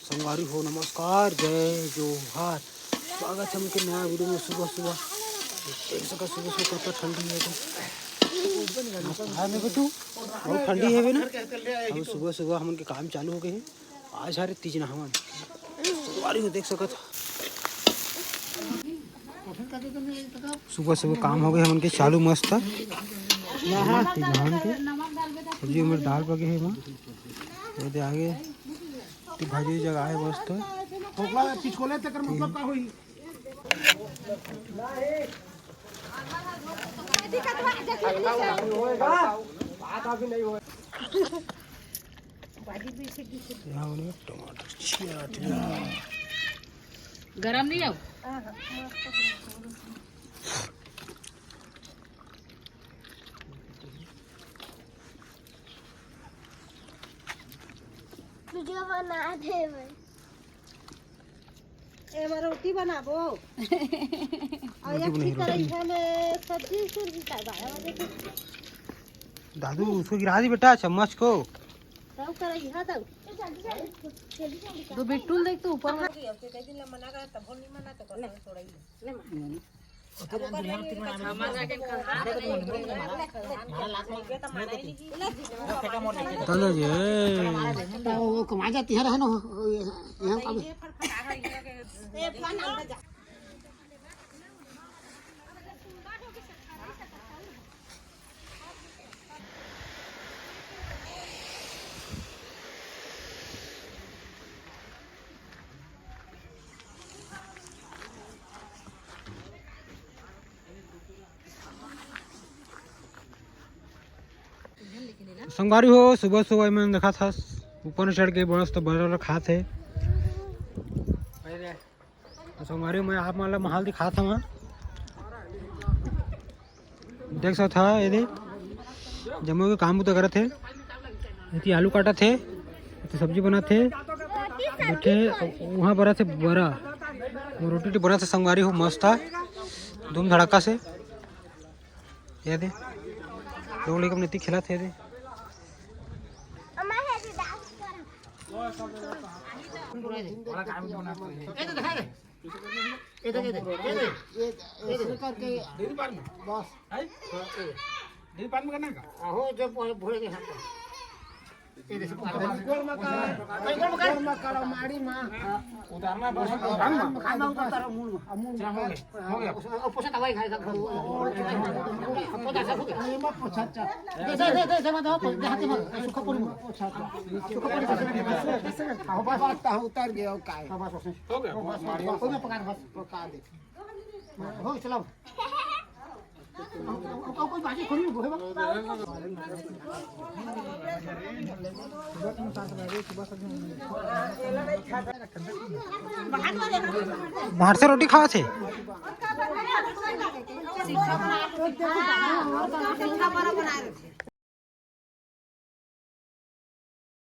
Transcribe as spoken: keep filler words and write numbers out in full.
संगवारी हो, नमस्कार, जय जोहार। स्वागत है हमके नया वीडियो में। सुबह सुबह देख सकत, सुबह सुबह कतका ठंडी हे। मस्त है ना बेटू, बहुत ठंडी है ना। अब सुबह सुबह हमन के काम चालू हो गए हे। आज हरे तीज नहावन। संगवारी हो, देख सकत, सुबह सुबह काम हो गए हमन के चालू मस्त। तीज नहावन के सब्जी में दाल पके हे माँ। ये दे आगे तो भाजी जगह है मस्त। खोखला पिछकोले तेकर मतलब का होई? यहाँ बने टमाटर छिया। गरम नहीं हो? वीडियो बना दे भाई। एमा रोटी बनाबो। और रोटी एक बनाई, ठीक रोटी। तरह में सब्जी सुब्जी का बारे में देखो। दादू, उसको गिरा दी बेटा, चम्मच को। तब करैहा तब। दो बिट्टुल देख तू ऊपर में। दादा जी, ए। तो वो कमा जाती है, रहे ना, यहाँ अब। संगवारी हो, सुबह सुबह मैं देखा था ऊपर चढ़ के बड़स तो बड़ा खात हे। तो संगवारी, मैं आप मन ला माहौल दिखात हवं। देख सकत हा, ये दे जम्मो के काम बुता करत हे। एती आलू काटत हे, एती सब्जी बनत हे, बैठे वहाँ बनत हे बरा, वो रोटी वोटी बनत हे संगवारी हो, मस्त हे, धूम धड़ाका से। ये दे लोग लेकर नीति खेलत हे, ये दे। ये तो दिखा दे। ये तो, ये तो, ये तो। ये ऐसे करके दीदी पार में। बस। है? हाँ, ये। दीदी पार में करना है का? आहो, जो बूढ़े, बूढ़े के हाथ में। ये देखो, पार में। गोल में कर। गोल में कर। गोल में करो, माड़ी में। उतारना है, बस। उतारना है। खाना उतारो, मुड़ में। अब मुड़ में। अच्छा, हो गया। हो गया। अब पोछा दवाई खाएगा। अब पोछा दवाई खाएगा। ये मत पोछा, अच्छा। दे, दे, दे, दे, दे, मत दो, दे, हाथ में। सूखा पूरी में। पोछा, अच्छा। सूखा पूरी में। हाँ, बस, बस, उतार गया, और का है? हाँ, बस, बस। हो गया, बस, मारियो। बस, बस, पका दे, बस। पका दे। हो, चलाओ। अब, अब, अब कोई बाजी खोली, बोले बा। बाहर से रोटी खावा थे।